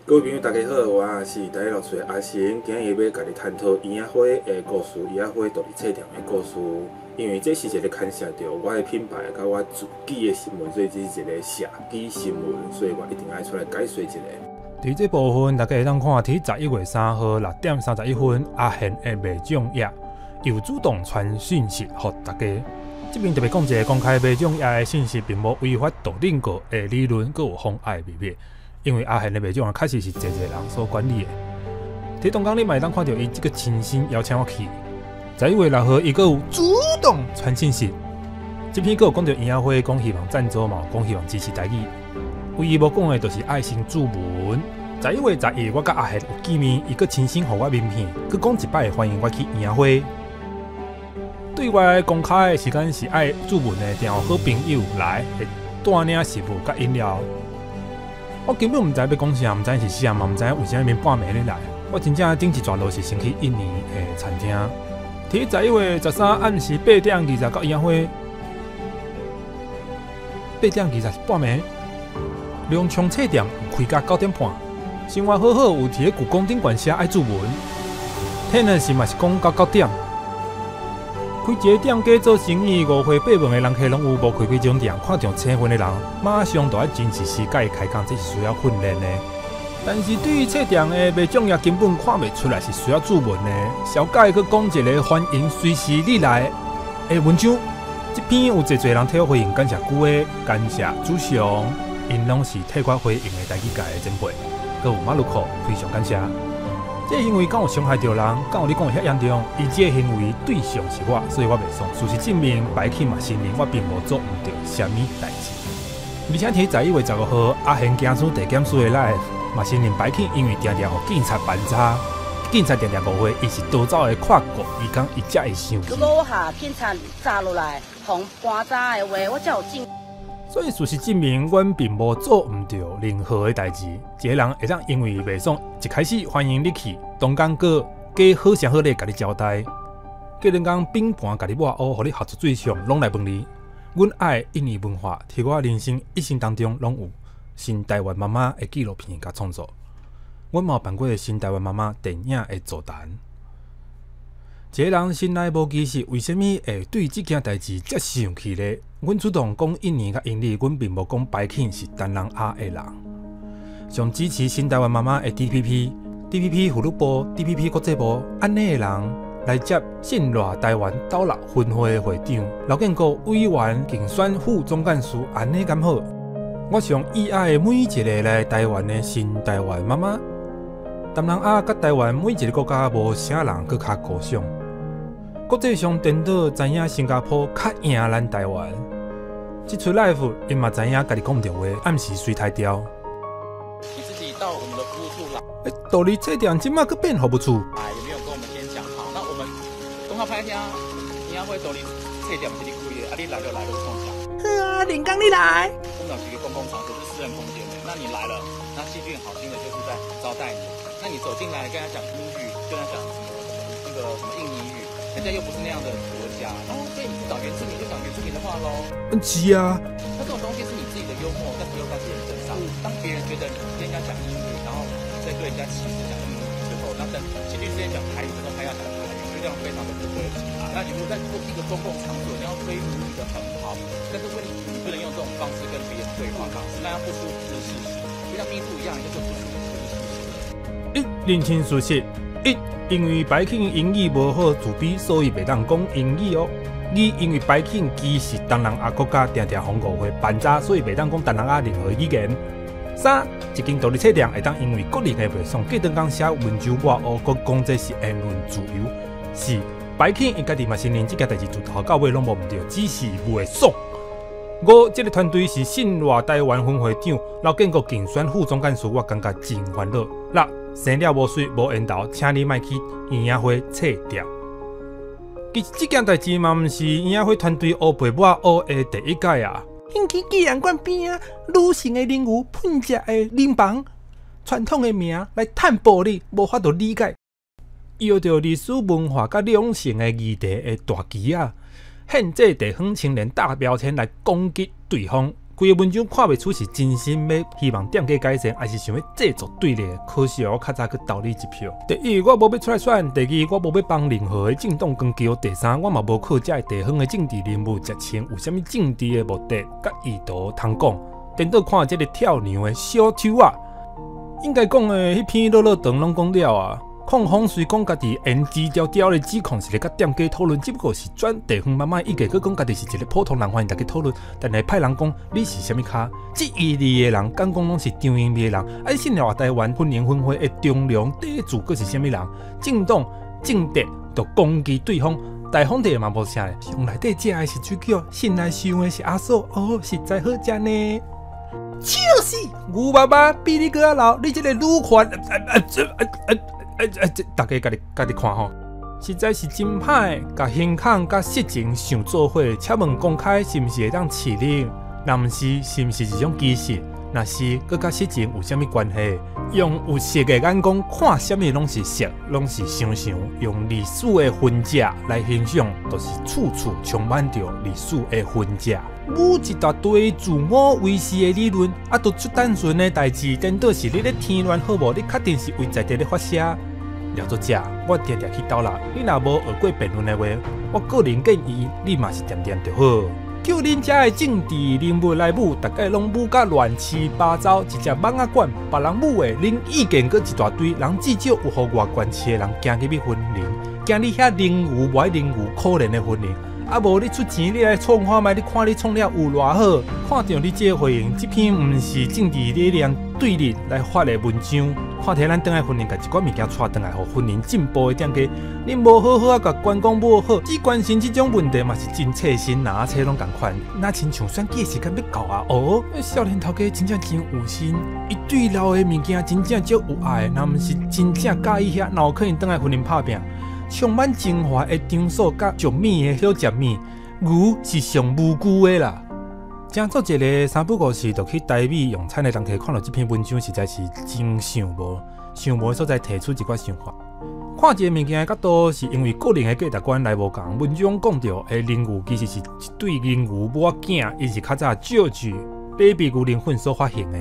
各位朋友，大家好，我是台語老師阿成，今日欲共你探討圓仔花的故事，圓仔花獨立冊店的故事。因為這是一個牽涉著我的品牌佮我自己的新聞，所以這是一個社區新聞，所以我一定愛出來解說一下。佇這部分，大家會當看佇11月3號6點31分，阿賢的賣粽葉有主動傳訊息予大家。這邊特別講一下，公開賣粽葉的信息，並無違反杜冷閣的理論，閣有妨礙秘密。因為阿賢的賣粽確實是濟濟人所管理的。佇當工你嘛會當看著伊這個親身邀請我去。11月6號，伊閣有主動傳訊息。這篇閣有講著圓仔花，講希望贊助嘛，有講希望支持台語。唯一無講的，就是愛先注文。11月11，我佮阿賢有見面，伊閣親身予我名片，閣講一擺歡迎我去圓仔花。對外公開的時間是愛注文的，定有好朋友來會帶領食物佮飲料。我根本毋知欲講啥，毋知是啥嘛，毋知為啥物半暝咧來。我真正頂一逝路是先去印尼的餐廳。佇11月13暗時8點20到圓仔花，八點二十是半暝。龍昌冊店有開到9點半，生活好好有佇咧故宮頂懸寫愛注文。天然是嘛是講到9點。開一個店家做生意，五花八門的人客攏有，無開幾種店，看著青雲的人，馬上就愛真實時共伊開講，這是需要訓練的。但是對於冊店的賣粽葉根本看袂出來是需要注文的。小解閣講一個歡迎隨時你來的文章，這篇有濟濟人替我回應，感謝久的，感謝主上，𪜶攏是替我回應的台語界的前輩，閣有馬路口，非常感謝。這個行為敢有傷害著人？敢有你講的遐嚴重？伊這個行為對象是我，所以我袂爽。事實證明，白慶嘛承認我並無做毋著啥物代誌。而且佇11月15號，阿賢驚出地檢署的 live 嘛承認白慶因為定定予警察盤查，警察定定誤會伊是逃走的跨國移工，伊才會生氣。如果我予警察查落來，予盤查的話，我才有證。所以事實證明，阮並無做毋著任何的代誌。一個人會當因為袂爽，一開始歡迎你去，當工閣加好聲好禮共你招待，隔兩工餅盤共你抹烏，予你合作對象攏來問你。阮愛印尼文化，佇我人生一生當中攏有新台灣媽媽的紀錄片共創作。阮嘛有辦過新台灣媽媽電影的座談。一個人生來無其實，為啥物會對這件代誌遮生氣咧？阮主動講印尼佮英語，阮並無講白慶是東南亞的人。上支持新台灣媽媽的 DPP、DPP 婦女部、DPP 國際部，按呢的人來接信賴台灣斗六分會的會長劉建國委員競選副總幹事，按呢敢好？我上意愛的每一個來台灣的新台灣媽媽，東南亞佮台灣每一個國家無啥人閣較高尚。國際上顛倒知影新加坡較贏咱台灣，這齣 live 𪜶嘛知影家己講毋著話，暗時隨台調。你自己到我們的服務處來。欸，獨立冊店這馬閣變服務處。哎，有沒有跟我們先講好？那我們公告拍聽，你要會獨立冊店是你開的，啊，你來就來了，創啥？好啊，林剛你來。我們是一個公共場所，是私人空間的。那你來了，那細菌好心的就是在招待你。那你走進來跟他講英語，跟他講什麼那個什麼印尼語。人家又不是那樣的國家，哦，所以你去找原住民就講原住民的話嘍。嗯，是啊。那這種東西是你自己的幽默，但是用在別人身上。當別人覺得你跟人家講英語，然後再對人家歧視講英語之後，那等情侶之間講台語的時候，還要講台語，就這樣非常的不對啊。那你如果在一個公共場所，你要推母語的很好，但是問題你不能用這種方式跟別人對話方式，那樣不舒服是事實。就像 Me Too 一樣，就做不舒服是事實。一認清事實。一，因為白慶英語無好自卑，所以袂當講英語哦。二，因為白慶其實東南亞國家定定予誤會盤查，所以袂當講東南亞任何語言。三，一間獨立冊店會當因為個人的袂爽，隔頓工寫文章抹烏，閣講這是言論自由。四，白慶伊家己嘛承認這件代誌自頭到尾攏無毋對，只是袂爽。五，這個團隊是信賴台灣分會長劉建國競選副總幹事，我感覺真煩惱。六，生了無媠無緣投，請你莫去圓仔花冊店。其實這件代誌嘛，毋是圓仔花團隊烏白抹烏的第一擺啊。興起紀念館邊仔，女性的靈魚噴食的靈房，傳統的名來趁暴利，無法度理解。搖著歷史文化佮兩性的議題的大旗仔，限制地方青年大標籤來攻擊對方，規个文章看袂出是真心欲希望店家改善，抑是想欲製造對立。可惜我較早去投你一票。第一，我無欲出來選；第二，我無欲幫任何的政黨扛轎；第三，我嘛無靠遮个地方的政治人物食穿有啥物政治的目的佮意圖通講。顛倒看這个跳娘的小丑仔，應該講的彼篇落落長攏講了啊。控方雖講家己言之條條的指控是咧佮店家討論，只不過是轉地方媽媽意見，閣講家己是一个普通人，歡迎大家討論。但是派人講你是啥物咖？質疑你的人，敢講攏是張英美的人？啊，你信賴台灣婚姻分會的中梁綴主閣是啥物人？政黨政敵就攻擊對方，大方地嘛無啥咧。上內底食的是水餃，心內想的是阿嫂，哦，實在好食呢。笑死！牛媽媽比你閣較老，你這个女權。欸，這大家家己家己看吼，實在是真歹，共形孔佮色情想做伙，請問公開是毋是會當飼恁？若毋是，是毋是一種歧視？若是，閣佮色情有啥物關係？用有色的眼光看，啥物攏是色，攏是相像。用歷史的痕跡來欣賞，就是處處充滿著歷史的痕跡。舞一大堆自我維持的理論，啊，都足單純的代誌，顛倒是你咧添亂好無？你確定是為在地咧發聲？廖作者，我定定去鬥啦。你若無學過辯論的話，我個人建議你嘛是恬恬就好。叫恁遮的政治人物來舞，逐家攏舞甲亂七八糟，一隻蠓仔管，別人舞的，恁意見閣一大堆，人至少有予外縣市的人行入去雲林，驚你遐奶牛無愛奶牛可憐的雲林。啊無你出錢，你來創看覓，你看你創了有偌好？看著你這個回應，這篇毋是政治理念對立來發的文章。看起咱轉來雲林，共一寡物件帶轉來，予雲林進步的店家，恁無好好仔共關公舞好，只關心這種問題嘛是真切身，哪冊攏仝款，若親像選舉時間欲到啊！哦，少年頭家真正真有心，伊對老的物件真正足有愛，若毋是真正佮意遐，哪有可能轉來雲林拍拚？充滿精華的場所，佮石物的小食物，牛是上無辜的啦。正做一个三不五時就去台美用餐的人客，看著這篇文章，實在是真想無想無的所在，提出一寡想法。看這个物件的角度，是因為個人的價值觀來無仝。文章講著的奶牛其實是一對奶牛母仔囝，𪜶是較早借據 baby 牛奶粉所發行的。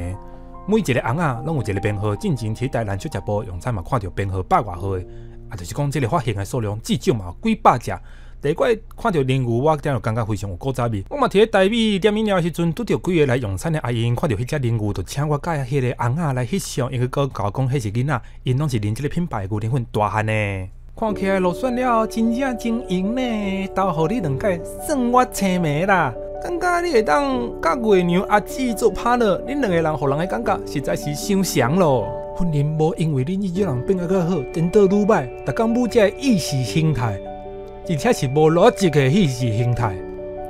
每一个尪仔攏有一个編號，進前佇台南小食部用餐嘛，看著編號百外號的。啊，就是講這个發行的數量至少嘛有幾百隻。第一擺看著奶牛，我定就感覺非常有古早味。我嘛佇咧台美點飲料的時陣，拄著幾个來用餐的阿姨，看著彼隻奶牛，就請我佮彼个尪仔來翕相，𪜶閣共我講，彼是囡仔，𪜶攏是啉這个品牌的牛奶粉大漢的。看起來落選了後，真正真閒呢，投予你兩擺，算我清明啦。感覺你會當佮月娘阿姊做拍檔，恁兩个人予人的感覺實在是傷慫咯。雲林無因為恁這種人變甲較好，顛倒愈歹，逐工舞這个意識形態，而且是無邏輯的意識形態。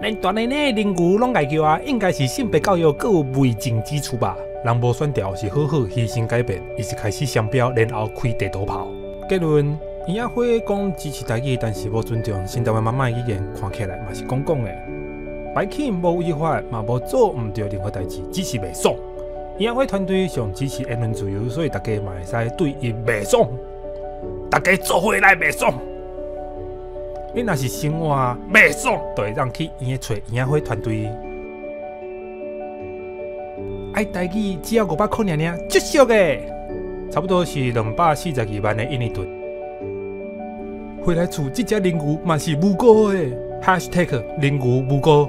連大奶奶奶牛攏愛叫啊，應該是性別教育閣有未盡之處吧？人無選調是好好犧牲改變，伊是開始雙標，然後開地圖炮。結論：圓仔花講支持台語，但是無尊重新台灣媽媽的語言，看起來嘛是講講的。白起無違法，嘛無做毋對任何代誌，只是袂爽。圓仔花團隊上支持言論自由，所以大家嘛會使對伊袂爽。大家做伙來袂爽。你若是生活袂爽，就會當去醫院揣圓仔花團隊。愛台語只要500箍爾爾，足俗的，差不多是242萬的印尼盾。回來厝這隻奶牛嘛是無辜的，#奶牛無辜。